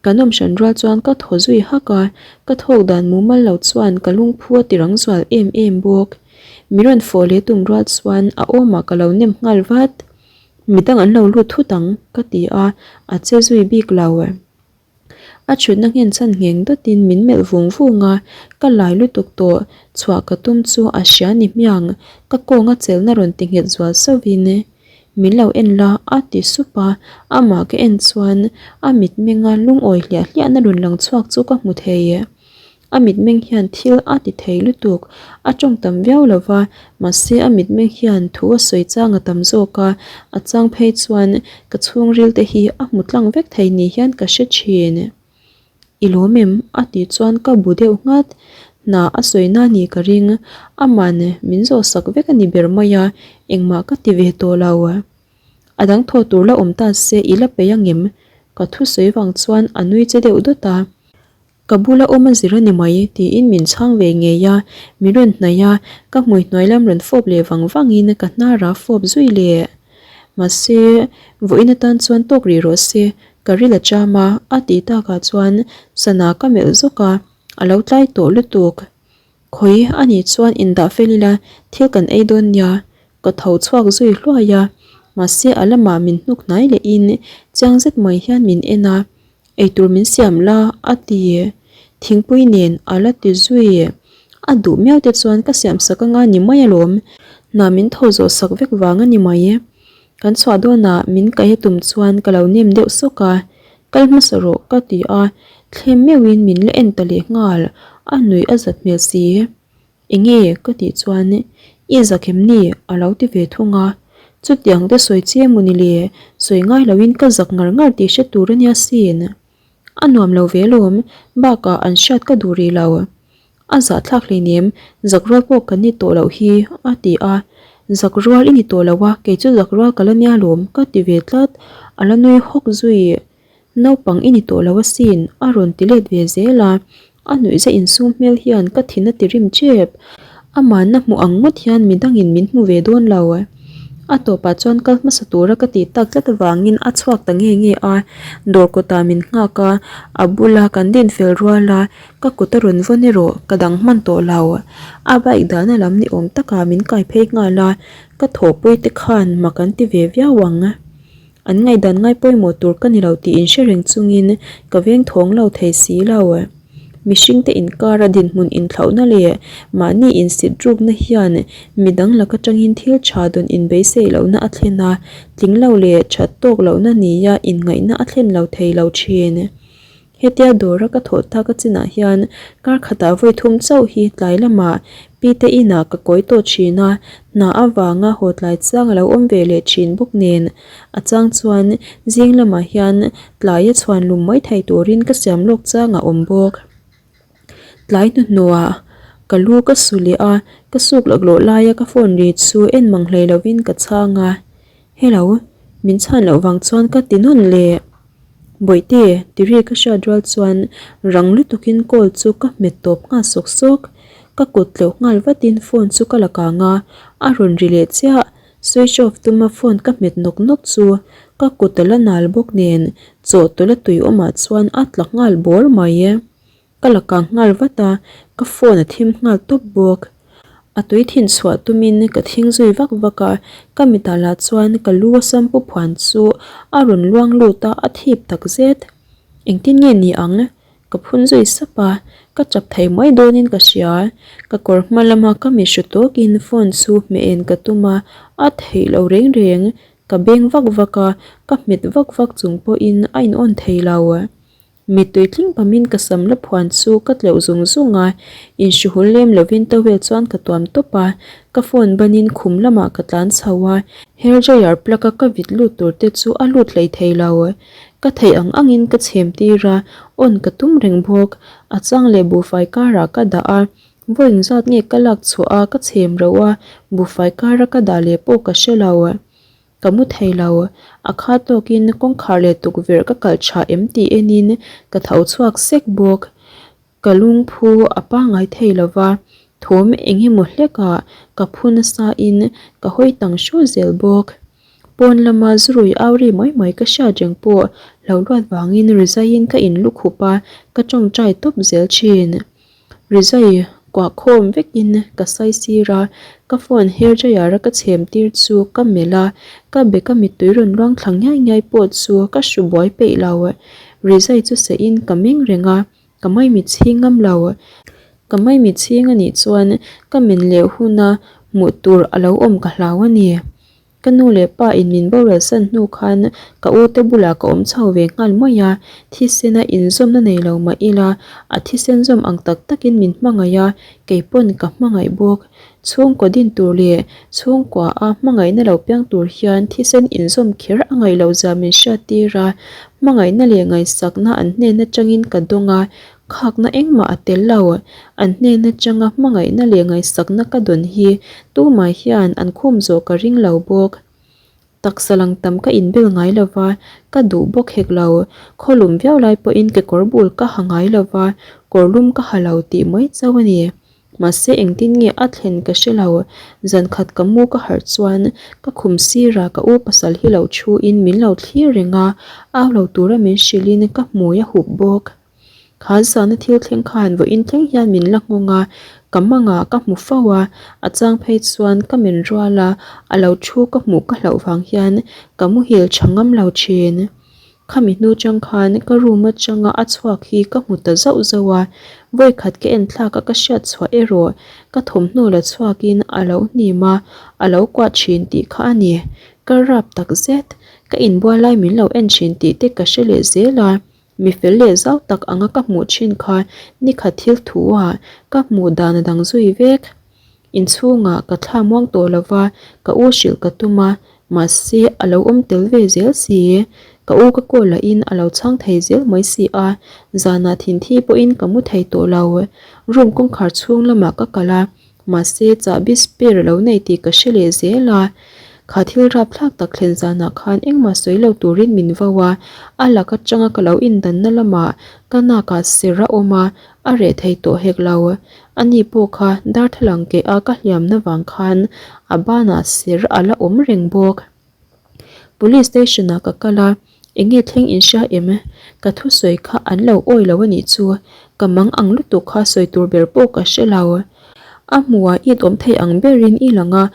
Kan awm hran rual chuan ka thaw zui hak a, ka thawk dan mumal lo chuan ka lungphu a ti rang zual em em bawk. Mi rawn fawh leh tum rual chuan a awmah ka lo nem nghal vat. Midang an lo lut thut ang, ka ti a, a che zui bik lo. A chhutna nghen chhan ngheng dawtin min melh vung vung a, ka lai lutuk tawh, chhuah ka tum chu a hria ni hmiang, ka kawnga chelhna rawn ti nghet zual sauhin min lo en la a ti sup a, amah ka en chuan a mitmenga lungawi hliah hliahna rawn lang chhuak chu ka hmu thei. A mitmeng hian thil a ti thei lutuk, a tawng tam viau lo va, mahse a mitmeng hian thu a sawi chang a tam zawk a, a chang phei chuan ka chhungril te hi a hmu tlang vek thei ni hian ka hre thin. I lawm em? a tih chuan ka bu deuh nghat. Hna a sawi na ni ka ring, aman min zawh sak vek a ni ber mai a, engmah ka ti ve tawh lo. A dang thaw tur la awm ta se i la peih angem? Ka thusawi vang chuan a nui che deuh dawt a. Ka bula awm a zir a ni mai tiin min chhang ve ngei a, min rawn hnaih a, ka hmui hnuai lam rawn fawp leh vang vangin ka hnar a fawp zui leh. Mahse, vawiin atan chuan tawk rih rawh se, ka ril a cham a, a tih takah chuan sana ka melh zawk a, a lo tlai tawh lutuk. Khawi a nih chuan indah fel ila thil kan ei dawn nia, ka tho chhuak zui hluai a, mahse a lamah min hnuk hnai lehin chiang zet mai hian min en a, Eitur min siam la a ti. Thingpui nen a la ti zui. A duh miau te chuan ka siam sak anga ni mai alawm. Hna min tho zawh sak vek vang a ni mai. Kan chhuah dawnah min kaih a tum chuan ka lo nem deuh sawk a. Kal hmasa rawh ka ti a, thlem meuhin min la en ta leh nghal. A nuih a zat hmel si. Enge ka tih chuan i zak em ni a lo ti ve thung a, chutiang te sawi che emaw ni le, sawi ngai loin ka zak ngar ngar tih hre tur a nia sin. A nuam lo ve alawm, bakah an hriat ka duh rih lo. A zahthlak hleinem, zak rual pawh kan ni tawh loh hi a ti a, zak rual i ni tawh lo a, kei chu zak rual ka la nia alawm ka ti ve tlat, a la nui hawk zui. Naupang i ni tawh lo asin, a rawn ti let ve zel a. A nuihza insum hmel hian ka thin a ti rim tep. Amahna hmuh ang ngawt hian midangin min hmu ve dawn lo. A tawpah chuan kal hmasa tura ka tih tak tlat avangin a chhuak ta nge nge a. Dawr kawtah min nghak a, a bula kan din fel rual a, ka kut a rawn vawn erawh ka dang hman tawh lo. A bike dahna lam ni awm takah min kai phei nghal a, ka thawhpui te khan mak an ti ve viau ang. An ngaihdan ngai pawimawh tur ka ni lo tih inhre reng chungin ka veng thawng lo thei si lo. Mihringte inkara dinhmun inthlauhna leh mahni insit rukna hian midang lak atangin thil tha dawn inbeisei lohna a thlen a, tling lo leh that tawk lohna nia inngaihna a thlen lo thei lo thin. Hetia dawra ka thawh tak a chinah hian kar khatah vawi thum chauh hi tlai lamah Pite inah ka kawi tawh thin a, hna avanga haw tlai chiang a lo awm ve leh thin bawk nen a chang chuan zing lamah hian tlaia chhuan lum mai thei turin ka siam lawk chang a awm bawk. Tlai hnuhnuah ka lu ka su leh a, ka suk laklawh laia ka phone ri chu en mang hlei lovin ka chhang a, Hello, min chhan loh vang chuan ka ti nawn le. Bawihte, ti ri ka hriat rual chuan rang lutukin call chu ka hmet tawp nghal sawk sawk. Ka kut tleuh nghal vatin phone chu ka la kang a, a rawn ri leh chiah. Switch off tuma phone ka hmet nawk nawk chu ka kut a la nal bawk nen chawhtawlh a tui awmah chuan a tla nghal bawr mai. Ka la kang nghal vat a, ka phone a thim nghal tawp bawk. A tui thin chhuah tumin ka thing zui vak vak a, ka mitah lah chuan ka lu a sampu phuan chu a rawn luang lut a, a thip tak zet. Engtin nge ni ang? Ka phun zui sap a, ka chap thei mai dawnin ka hria. Ka kawr hma lama ka mi hru tawkin phone chu hmeh en ka tum a, a theih lo reng reng. Ka beng vak vak a, ka hmet vak vak chung pawhin a in on thei lo. Mittui tling pamin ka sam la phuan chu ka tleuh zung zung a, inhruhul lem lovin towel chuan ka tuam tawp a, ka phone banin khum lamah ka tlan chho a, hair dryer plug a ka vit lut tur te chu a lut hlei thei lo. Ka theih ang angin ka chhem tir a, on ka tum reng bawk, a chang leh buhfai karah ka dah a, vawi engzat nge ka lak chhuah a ka chhem rauh a, buhfai kara ka dah leh pawh ka hre lo. Ka mu thei lo, a kha tawkin kawngkhar leh tukverh ka kalh tha em tih enin ka tho chhuak sek bawk. Ka lungphu a pangngai thei lo va, thawm eng emaw hlekah ka phu nasa in ka hawi tang hru zel bawk. Pawn lama zurui au ri mai mai ka hriat reng pawh lo luat vangin rizaiin ka inlukhup a, ka tawngtai tawp zel thin. Rizai kuah khawm vekin ka sai sir a, ka phone hair dryer a ka chhem tir chu ka melh a, ka bag a mittui rawn luang thla ngiai ngiai pawh chu ka hru buai peih lo. Rizai chu seh in ka meng reng a, ka maimit chhing ngam lo. Ka maimit chhing a nih chuan ka men leh huna hmuh tur a lo awm ka hlau a ni. Ka nu leh pa in min boral san hnu khan ka u te bulah ka awm chho ve nghal mai a, thisena inzawmna nei lo mah ila a thisen zawm ang tak takin min hmangaih a, kei pawn ka hmangaih bawk. Chhungkaw din tur leh chhungkua a hmangaihna lo piang tur hian thisen inzawm kher a ngaih loh zia min hriat tir a, hmangaihna leh ngaihsakna an hnen atangin ka dawng a, Khakna engmah a tel lo. An hnen atanga hmangaihna leh ngaihsakna ka dawn hi tumah hian an khum zawh ka ring lo bawk. Taksa lang tam ka inbel ngai lo va, ka duh bawk hek lo. Khawlum viau lai pawhin kekawr bul ka ha ngai lo va, kawrlum ka ha lo tih mai chauh a ni. Mahse engtin nge a thlen ka hre lo. Zan khat ka mu ka harh chuan ka khum sirah ka u pasal hi lo thuin min lo thlir reng a, au lo tura min hrilhin ka hmui a hup bawk. Kha zana thil thleng khan vawiin thleng hian min la nghawng a, ka mangah ka hmu fo a, a chang phei chuan ka men rual a, a lo thu ka hmuh ka hlauh vang hian ka muhil tha ngam lo thin. Khami hnu chang khan ka room atanga a chhuak hi ka hmu ta zauh zauh a, vawikhat ka en thlak a ka hriat chhuah erawh ka thawmhnaw la chhuakin a lo hnim a, a lo kuah thin tih kha a ni. Ka rap tak zet, ka inbual lai min lo en thin tih te ka hre leh zel a. Mi fel leh zau tak anga ka hmuh thin kha nikhat thil thu ah ka hmuh dan a dang zui vek. Inchhungah ka thla muang tawh lo va, ka u hrilh ka tum a, mahse a lo awm tel ve zel si. Ka u ka call lahin a lo chhang thei zel mai si a, zanah thinthi pawhin ka mu thei tawh lo. Room kawngkhar chhung lamah ka kal a, Mahse, chahbi spare a lo nei tih ka hre leh zel a. Kha thil rapthlak tak thlen zanah khan engmah sawi lo turin min vo a, a lak atanga ka lo indanna lamah ka nakah ser a awm a, a reh thei tawh hek lo. Ani pawh kha darthlalang keh a ka hliamna vang khan a banah ser a la awm reng bawk. Police station ah ka kal a, enge thleng in hria em? Ka thusawi kha an lo awi lo a nih chu, ka mang ang lutuk kha sawi tur ber pawh ka hre lo. A hmuhah it awm thei ang berin i lang a,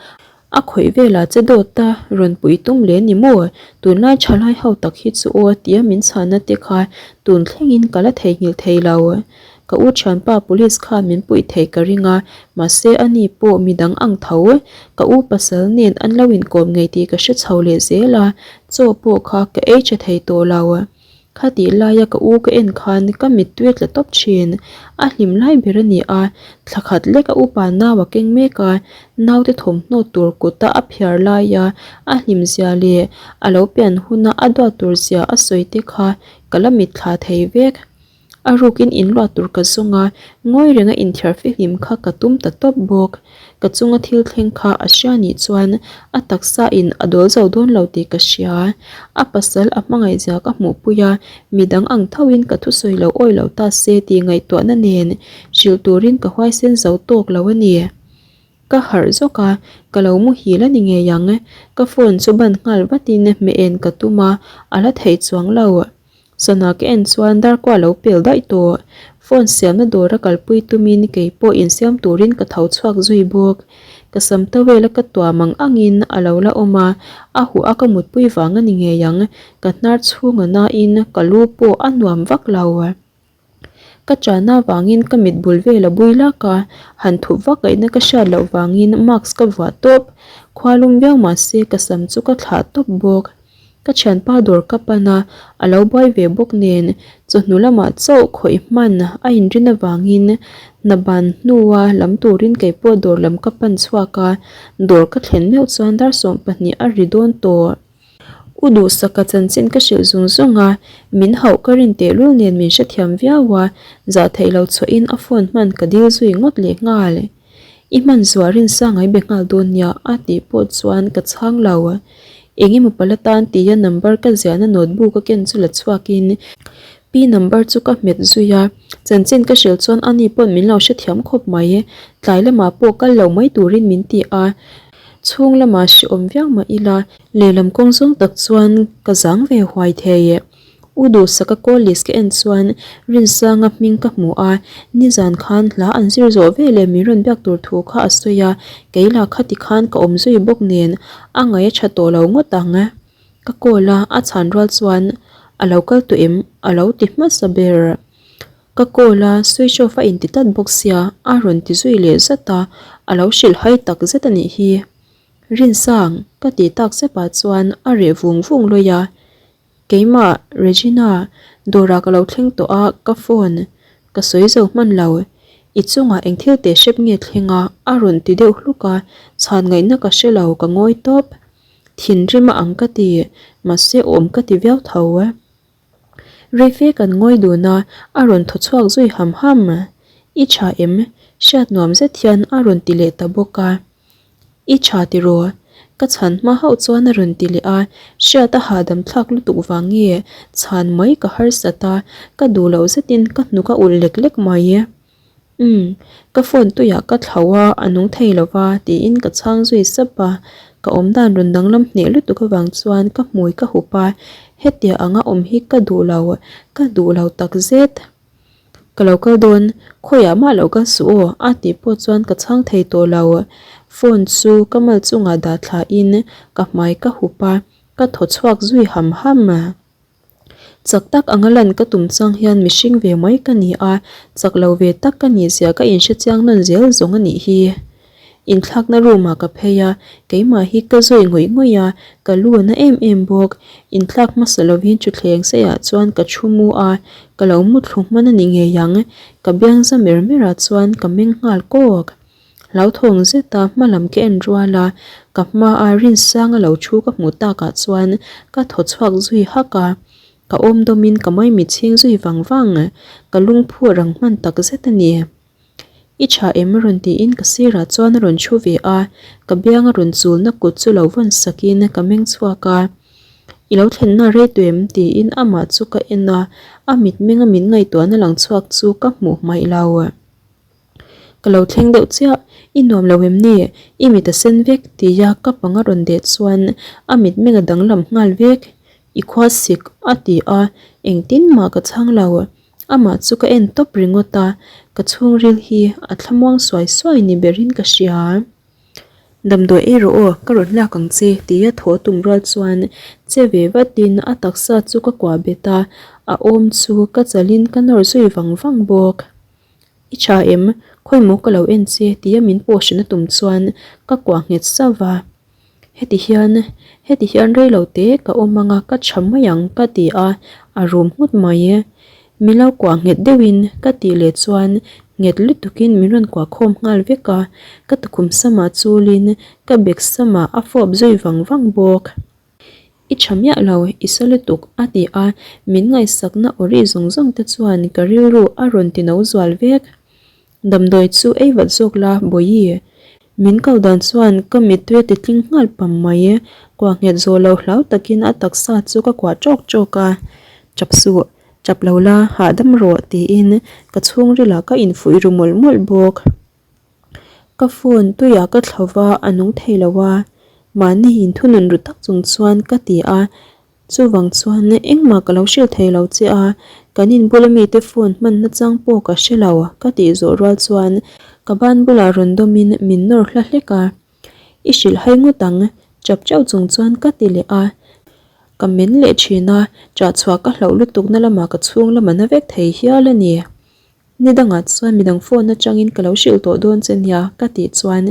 a khawih velah che dawt a rawn pui tum le ni maw? Tunlai thalai ho tak hi chu aw tia min chhana te kha tun thlengin ka la theihnghilh thei lo. Ka u thianpa police khan min puih theih ka ring a, mahse ani pawh midang ang tho. Ka u pasal nen an lo inkawm ngei tih ka hre chho leh zel a, chaw pawh kha ka ei tha thei tawh lo. Khatih laia ka u ka en khan ka mittui a tla tawp thin. A hlim lai ber a ni a, thla khat lek a upa nau a keng mek a, naute thawmhnaw tur kuta a phiar laia a hlim zia leh a lo pian huna a duat tur zia a sawi te kha ka la mitthla thei vek. A rukin inluah tur ka zawng a, ngawi renga inthiar fihlim kha ka tum ta tawp bawk. Ka chunga thil thleng kha a hria nih chuan a taksa in a dawl zo dawn lo tih ka hria. A pasal a hmangaih zia ka hmuhpui a, midang ang thoin ka thusawi lo awi lo ta se tih ngaihtuahna nen hrilh turin ka huaisen zo tawk lo a ni. Ka harh zawk a, ka lo muhil a ni ngei ang. Ka phone chu ban nghal vatin hmeh en ka tum a, a la theih chuang lo. Sana ka en chuan darkua lo pel daih tawh. Phone siamna dawra kalpui tumin kei pawh insiam turin ka tho chhuak zui bawk. Ka sam towel a ka tuam ang angin a lo la awm a, a huh a ka mutpui vang a ni ngei ang. Ka hnar chhung a nain ka lu pawh a nuam vak lo. Ka chana vangin ka mit bul vel a bui lak a, han thup vak ngaihna ka hriat loh vangin mask ka vuah tawp. Khua lum viau mahse ka sam chu ka thlah tawp bawk. Ka thianpa dawr ka pan a, a lo buai ve bawk nen chawhnu lamah chauh khawih hman a inrin avangin hna ban hnua lam turin keipawh dawr lam ka pan chhuak a, dawr ka thlen meuh chuan dar 12 a ri dawn tawh. U Duhsaka chanchin ka hrilh zung zung a, min hauh ka rin tehlul nen min hrethiam viau a, zah theih lo chhuahin a phone hman ka dil zui ngawt leh nghal. I hman zuah rinsa ngai be nghal dawn nia a tih pawh chuan ka chhang lo. Eng emaw pala tan tia number ka ziahna notebook a ken chu la chhuakin Pi number chu ka hmet zui a, chanchin ka hrilh chuan ani pawn min lo hrethiam khawp mai. Tlai lamah pawh kal lo mai turin min ti a, chhung lamah hrehawm viau mah ila, Lehlam kawng zawng tak chuan ka zang ve huai thei. U Duhsaka call list ka en chuan Rinsanga hming ka hmu a, nizan khan hla an zir zawh ve leh min rawn biak tur thu kha a sawi a, kei lah khati khan ka awm zui bawk nen a ngaih a tha tawh lo ngawt ang. Ka call a, a chhan rual chuan a lo kal tawh em? a lo ti hmasa ber. Ka call a, switch off a inti tlat bawk sia, a rawn ti zui leh zat a, a lo hrilh hai tak zet a nih hi. Rinsang, ka tih tak zepah chuan a reh vung vung lawih a. Keimah, Regina, dawrah ka lo thleng tawh a, ka phone ka sawi zo hman lo. I chungah eng thil teh hrep nge thleng a? a rawn ti deuh hluk a, chhan ngaihna ka hre lo, ka ngawi tawp. Thinrim a ang ka ti, mahse awm ka ti viau tho. Rei fe kan ngawi dun a, a rawn thaw chhuak zui ham ham. I tha em? Hriat nuam zet hian a rawn ti leh ta bawk a. I tha tiraw? Ka chhan hma hauh chuan a rawn ti leh a, hriat a hahdam thlak lutuk vang nge chhan mai ka harsat a, ka duh loh zetin ka hnuk a ulh lek lek mai. Umm, ka phone tuiah ka thlauh a, a nung thei lo va tiin ka chhang zui sap a, ka awm dan rawn danglam hneh lutuk avang chuan ka hmui ka hup a, hetia anga awm hi ka duh lo, ka duh lo takzet. Ka lo kal dawn, khawiah mah lo kal suh aw a tih pawh chuan ka chhang thei tawh lo. Phone chu ka mal chungah dah thlain ka hmai ka hup a, ka thaw chhuak zui ham ham. Chak tak anga lan ka tum chang hian mihring ve mai ka ni a, chak lo ve tak ka nih zia ka inhre chiang nawn zel zawng a nih hi. Inthlakna room ah ka phei a, keimah hi ka zawi ngawih ngawih a, ka lu a na em em bawk. Inthlak hmasa lovin thutthleng seiah chuan ka thu mu a, ka lo mu thlu hman a ni ngei ang. Ka biang za mer mer ah chuan ka meng nghal kawk. Hlauthawng zeta hma lam ka en rual a, ka hma a Rinsanga lo thu ka hmuh takah chuan ka thaw chhuak zui hak a. Ka awm dawmin ka maimi chhing zui vang vang. Ka lungphu a rang hman tak zet a ni. I tha em rawn tiin ka sirah chuan a rawn thu ve a, ka bianga rawn chulna kut chu lo vawn sakin ka meng chhuak a. I lo thlenna rei tawh em? tiin amah chu ka en a, a mitmenga min ngaihtuahna lang chhuak chu ka hmuh hmaih lo. Ka lo thleng deuh chiah, i nuam lo em ni? I mit a sen vek tia ka pang a rawn deh chuan a mitmeng a danglam nghal vek. I khua sik a ti a, engtin mah ka chhang lo. Amah chu ka en tawp ringawt a, ka chhungril hi a thlamuang suai suai ni berin ka hria. Damdawi ei rawh aw, ka rawn lak ang che tia thaw tum rual chuan che ve vatin a taksa chu ka kuah bet a, a awm chu ka chalin ka nawr zui vang vang bawk. I tha em? Khawimaw ka lo en che tia min pawh hran a tum chuan ka kuah nghet sauh va. Heti hian, heti hian rei lo te ka awm ang a, ka tha mai ang ka ti a, A rum nghut mai. Min lo kuah nghet deuhin ka tih leh chuan nghet lutukin min rawn kuah khawm nghal vek a, ka tukhum samah chulin ka bek samah a fawp zui vang vang bawk. I tha miah lo, i sa lutuk a ti a, min ngaihsakna aw ri zawng zawng te chuan ka rilru a rawn ti no zual vek. Damdawi chu ei vat zawk la, Bawihi. Min kal dan chuan ka mittui a ti tling nghal pam mai. Kuah nghet zawh lo hlau takin a taksa chu ka kuah ṭawk ṭawk a. Chap suh, chap lo la, hahdam rawh tiin ka chhungrilah ka infuih ru mawlh mawlh bawk. Ka phone tuiah ka thlo va, a nung thei lo a. Mahni inthunun ru tak chung chuan ka ti a. Chuvang chuan engmah ka lo hrilh thei lo che a, kan inbula mite phone hman nachang pawh ka hre lo ka tih zawh rual chuan ka ban bulah rawn dawmin min nawr hla hlek a. I hrilh hai ngawt ang, chap chauh chung chuan ka ti leh a. Ka men leh thin a, chah chhuah ka hlauh lutukna lamah ka chhung lam a na vek thei hial a ni. Ni dangah chuan midang phone atangin ka lo hrilh tawh dawn che nia ka tih chuan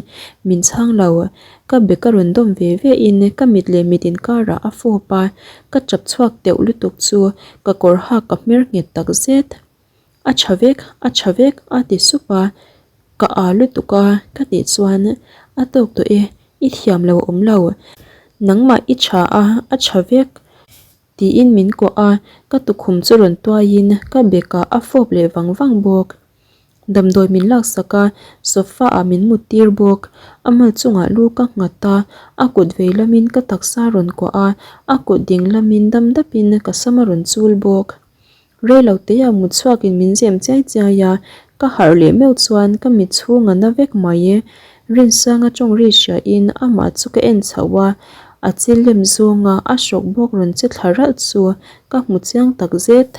min chhang lo. Ka bag a rawn dawm ve ve in ka mit leh mit inkarah a fawp a, ka chap chhuak deuh lutuk chu ka kawr hak ka hmer nghet tak zet. A tha vek, a tha vek a ti sup a, ka aa lutuk a ka tih chuan a tawk tawh e, i thiam lo awm lo. Nangmah i tha a, a tha vek. Tiin min kuah a, ka tukhum chu rawn tuaiin ka bekah a fawp leh vang vang bawk. Damdawi min laksak a, sofa ah min mut tir bawk. A mal chungah lu ka nghat a, a kut vei lamin ka taksa a rawn kuah a, a kut ding lamin dam dapin ka sam a rawn chul bawk. Rei lo teiah mut chhuakin min zem chiai chiai a, ka harh leh meuh chuan ka mit chhung a na vek mai. Rinsanga tawng ri hriain amah chu ka en chhoh a, a chil lem zawnga a hrawk bawk rawn che thla ralh chu ka hmu chiang tak zet.